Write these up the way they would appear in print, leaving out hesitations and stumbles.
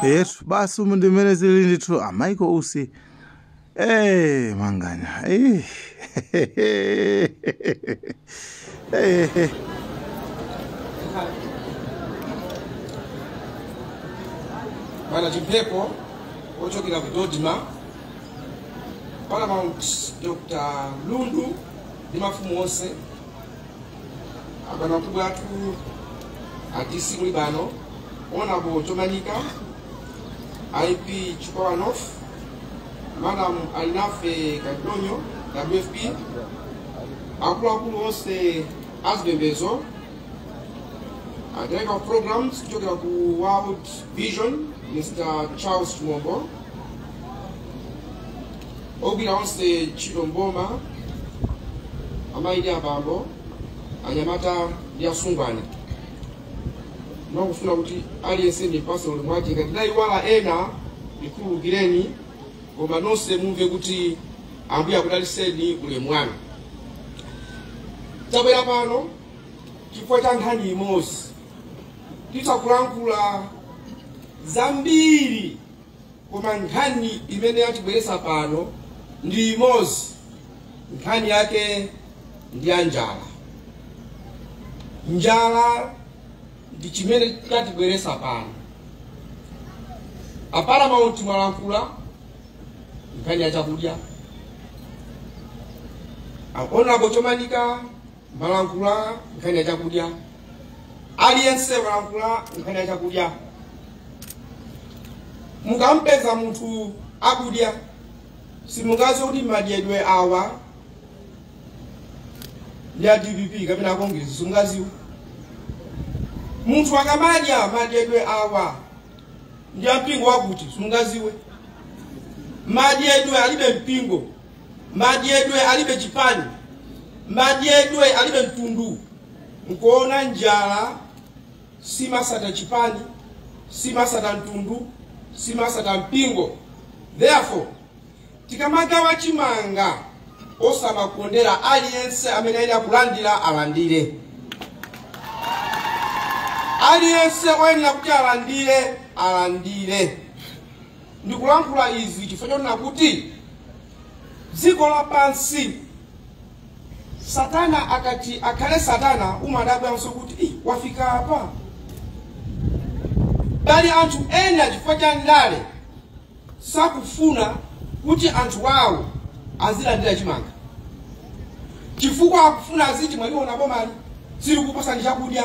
Yetu basi umu ndimene zili ndithu a Michael Usi manganya Bwana Chimphepo ochokera ku Dodma, Paramount Dr. Lundu ndi mafumu onse, abwana mkubwa athu a DC kuli pano, Honorable Chomanika, IP Chikwawa North, Madam Alinafe Kadonyo, WFP, akuluakulu onse azipembedzo, Director of Programs kuchokera ku World Vision, Mr. Charles Chimombo, ogwira onse ntchito mboma, amayi ndi abambo, anyamata ndi asungwana. Ndikufuna kuti aliyense ndipase ulemu wake, ngati ndayiwala ena ndikhululukireni, koma nonse mumve kuti Ambuye akudalitseni ulemu wanu. Tabwera pano chifukwa cha nkhani imodzi, titakulankhula zambiri, koma nkhani imene yatibweretsa pano ndi imodzi. Nkhani yake ndi ya njala. Njala ndi chimene chatibweretsa pano. A Paramount mwalankhula nkhani ya chakudya, a Honorable Chomanika mwalankhula nkhani ya chakudya, aliyense mwalankhula nkhani ya chakudya. Mukampeza munthu akudya, simungaziwe kuti madyedwe awa ndi a DPP kapena Congress, simungaziwe. Munthu akamadya madyedwe awa ndi a mpingo wakuti, simungaziwe. Madyedwe alibe mpingo, madyedwe alibe chipani, madyedwe alibe mtundu. Nkuona njala simasata chipani, simasata mtundu, simasata mpingo. Therefore, tikamagawa chimanga osamakondera, aliyense amene ayenera kulandira alandire, aliyense oyenera kuti alandire alandire. Ndikulankhula izi chifukwa chonena kuti dziko lapansi, Satana akati akhale Satana, umadabwanso kuti wafika apa. Pali anthu ena chifukwa cha ndale sakufuna kuti anthu awo azilandira chimanga, chifukwa akufuna aziti mwaliona bomali zili kupasani chakudya,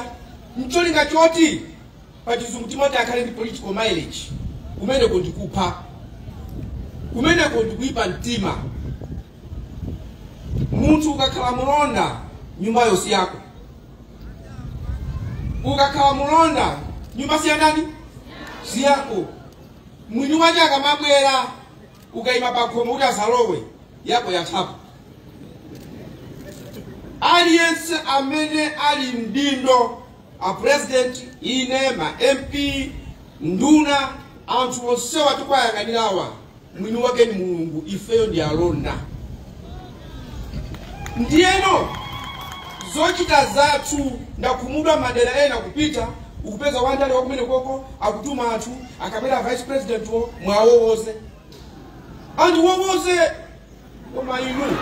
ncholinga choti pa chizungu timati akhale ndi political mileage. Kumeneko ndikupha, kumeneko ndikuipa mtima. Munthu ukakhala mulonda, nyumbayo si yako. Ukakhala mulonda, nyumba si ya ndani? Si yako. Mwini wake akamabwera, ukayima pa khomo kuti asalowe, yako yathapo. Aliyense amene ali mdindo, a president, ine, ma MP, nduna, anthu onsewa tikuwayang'anirawa, mwini wake ni Mulungu, ifeyo ndi alonda. Ndiyeno zochita zathu, ndakhumudwa madera ena kupita ukupeza wandale wakumene koko akutuma anthu, akabwera vice president wo mwawowoze, anthu wowoze. Koma inu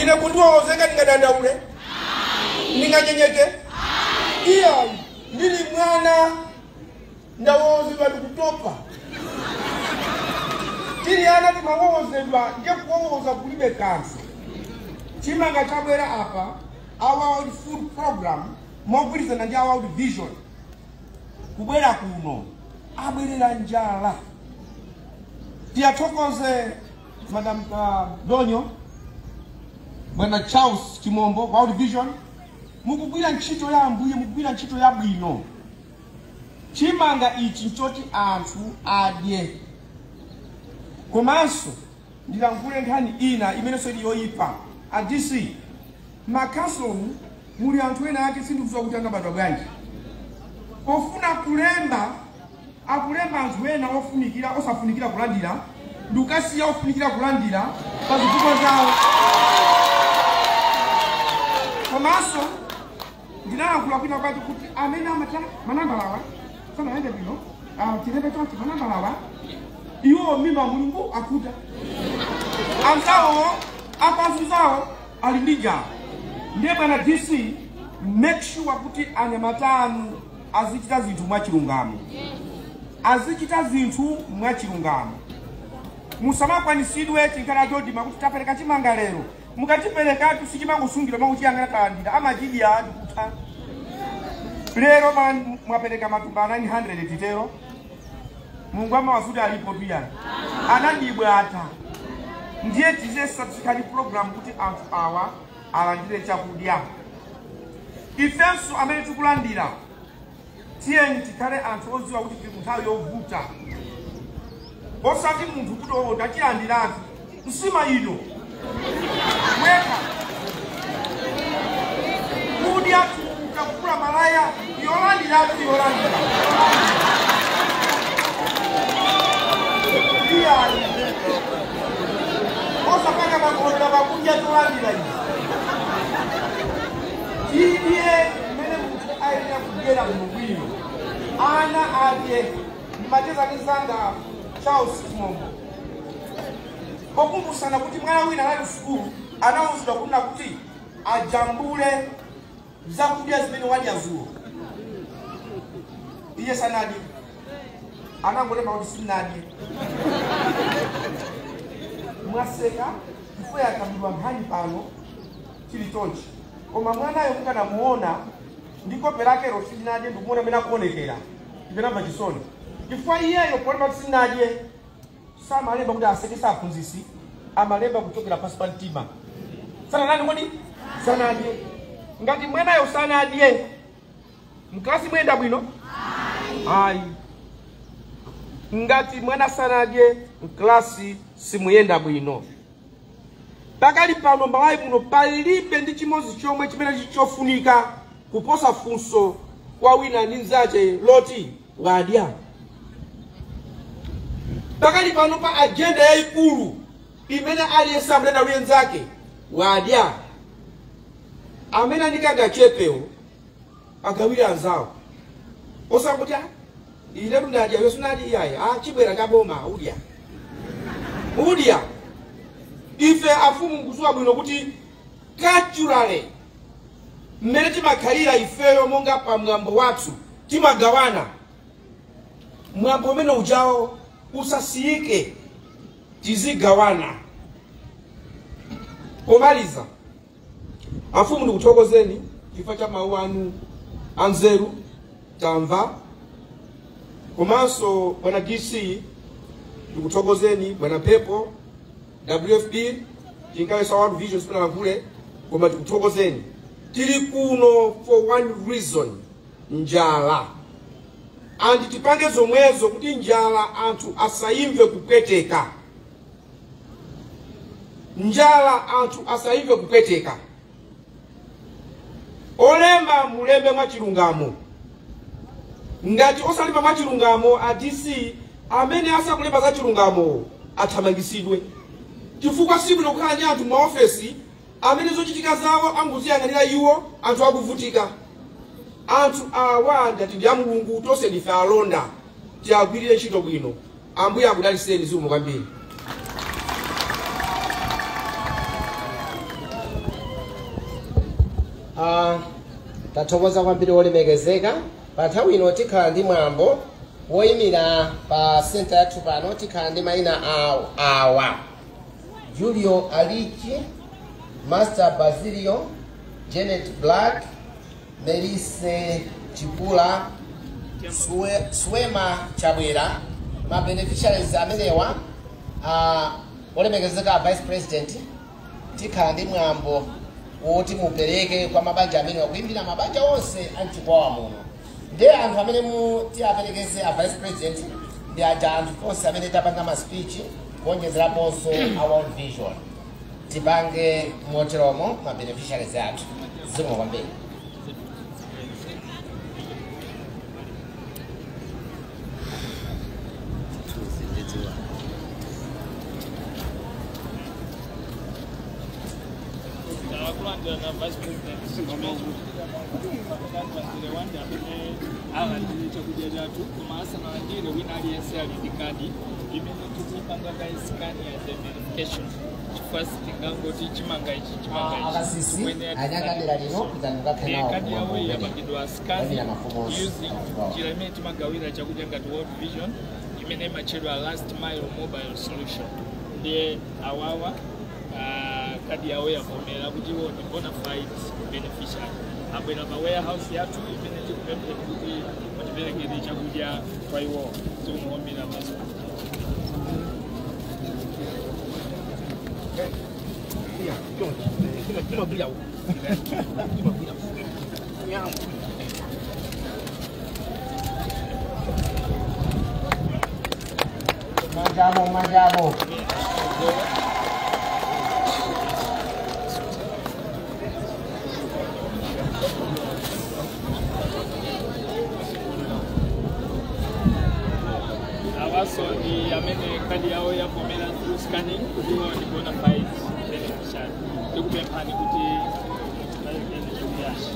ine kuti wowozeka ndingadandaule, ndinganyenyeke? Iya, ndili mwana ndawowozedwa ndikutopa. Tili ana timawowozedwa, ndiye kuwowoza kulibe kanthu. Chimanga chabwera apa, our World Food Program mogwirizana ndi our World Vision kubwera kuno, abwerera njala. Tiyathokoze Madam Donyo, Bwana Charles Chimombo, World Vision, mukugwira ntchito ya Ambuye, mukugwira ntchito yabwino. Chimanga ichi nchoti anthu adye. Komanso ndilankhule nkhani ina imenenso ili yoyipa. A DC, makhansolomu muli anthu ena ake sindikudziwa kuti anabadwa bwanji. Pofuna kulemba, akulemba anthu ena ofunikira osafunikira kulandira, ndikukasiya ofunikira kulandira pa zifukwa zawo. Komanso ndinalankhula kwina kwati kuti amene amata manambalawa sanayende bwino, chilembe chonchi manambalawa iwo mimba mulungu akuta anzawo apazuzawo ali ndi njala. Ndiye bwana DC, make sure kuti anyamata anu azichita zinthu mwachilungamo, azichita zinthu mwachilungamo. Musamakwanisidwe chinkhala chodima kuti tapereka chimanga lero, mukachiperekatu sichimangosungira makuchiyang'ana talandira amachidya ndikutha. Lero mwapereka matumba 900 titero, Mulungu amawasuti alipo tuyani anandibwata. Ndiye tize program kuti anthu awa alandire chakudya. Ifenso amene tikulandira tiyeni tikhale anthu odziwa kuti tili nthawi yovuta, osati munthu kuti oo ndachilandiratu nsima ino weka kudya tukakula malaya yolandiratu yolandira iyani osapanga makonda makudya tolandira izi. Tidye mmene munthu ayenera kudyera bwinobwino, ana adye. Ndimacheza ndi zanga Charles Chimombo pokumbusana kuti mwana wina anali sukulu anawuzidwa kunena kuti ajambule zakudya zimene wadya zulo. Iye sanadye, anangolemba kuti sindinadye. Mwaseka chifukwa yakambidwa nkhani pano chili chonchi, koma mwanayo mukanamuona ndi kope lakelo sindinadye, ndikumuona amene akuonekera ipenamva chisoni chifukwa iyeyo polemba kuti sindinadye samalemba kuti asekesa aphunzitsi, amalemba kuchokera pansi pa mtima. Sananani kodi sanadye. Ngati mwanayo sanadye mklasi muyenda bwino? Ayi. Ngati mwana sanadye mklasi simuyenda bwino. Pakali pano Malawi muno palibe ndi chimodzi chomwe chimene chofunika kuposa funso kwa wina ndi mnzache loti wadya. Pakali pano pa agenda yayikulu imene aliyense amunena wenzake wadya, amene andikanga chepewo agawire anzawo, osanguti ine ndadya iwe sunadye iyayi, chibwera chaboma udya udya. Ife afumu nkudziwa bwino kuti culturally mmene timakhalira ifeyo monga pa mwambo wathu timagawana. Mwambo umene ujawo usasiyike, tizigawana. Pomaliza, afumu ndikuthokozeni chifukwa cha mawu anu anzeru tamva. Komanso bwana DC ndikuthokozeni, bwana Pepo WFP tinkaweso World Vision sipanalankhule, koma tikuthokozeni. Tili kuno for one reason, njala, and tipange zomwezo kuti njala anthu asayimve kupweteka, njala anthu asayimve kupweteka. Olemba mulembe mwachilungamo, ngati osalemba mwachilungamo a DC amene asakulemba za chilungamo athamangisidwe, chifukwa sibwino kukhala ndi anthu maofesi amene zochitika zawo angoziyang'anira iwo, anthu akuvutika. Anthu awa ngati ndi a Mulungu, tonse ndife alonda, tiagwirire ntchito bwino. Ambuye akudaliseni, zikomo kwambiri. Tathokoza kwambiri olemekezeka. Pa nthawi ino tikhala ndi mwambo woyimira pa center yathu pano. Tikhala ndi mayina awo awa: Julio Alichi, Master Basilio, Janet Black, Melise Chipula, Swema Chabwera. Ma beneficiaries amenewa, olemekezeka vice president, tikhala ndi mwambo woti mupereke kwa mabanja amene wakuimbira mabanja onse amchikwawa muno. Ndiye anthu amene mu tiaperekeze a vice president ndi aja anthu onse amene tapanga ma speech, kuonjezeraponso a World Vision. Tipange moteromo ma beneficiaries athu. Zikomo kwambiri. Rwanda vice president alandire chakudya chathu koma asanalandire wina aliyense ali ndi kadi imene tikuyipanga kayi scan ya the verification chifukwa sitingangoti chimanga ichi chimanga ichi Akasisi anyakadera lino pitani mukakhale nawo kadi yawo kumwambo yapangidwa scan Oyimira mafumu onse. using njira imene timagawira chakudya ngati World Vision imene imatchedwa last mile mobile solution. Ndiye awawa kadi yawo yavomera kuti iwo ndi bona fide beneficiary abwera pa warehouse yathu imene tikupempheni kuti mutiperekere chakudya kwa iwo zikumukombera maso. Manjamo, manjamo. Awaso ndi amene kadi yawo yavomera through scanning kuti iwo ndi bona fide beneficiary tikupemphani kuti mutiperekere chakudyachi.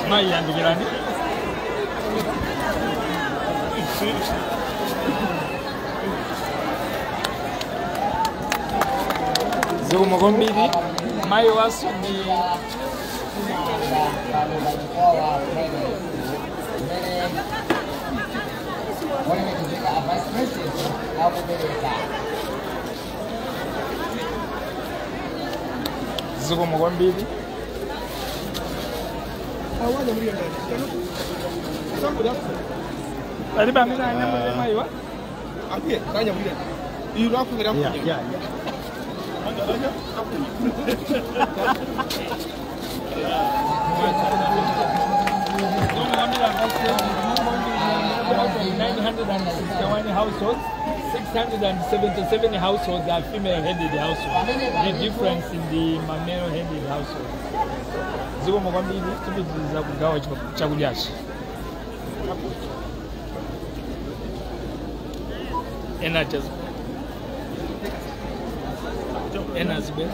Mayi yandikirani. Zikomo kwambiri mayi waso ndi Pano pachikwawa primary school imene olemekezeka a vice president akupereka. Zikomo kwambiri. Palibe amene anyamule mayiwa. Out of 961 households, 677 households are female-headed households. The difference in the male-headed households. Zikomo kwambiri tipitiriza kugawa chakudyachi. Ena zibwe.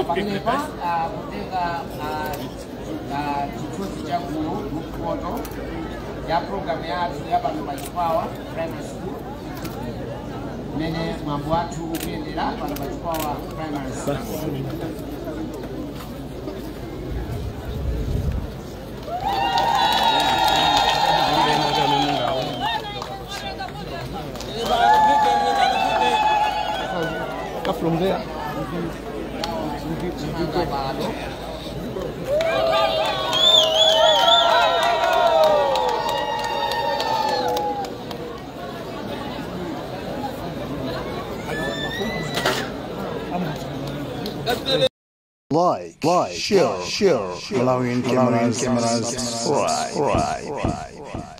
Pamenepa kutenga chithunzi cha gulu group photo ya program yathu ya pano pa Chikwawa Primary School imene mwambo wathu ukuyendera pano pa Chikwawa Primary School. From there. Like, share, Malawian cameras, subscribe.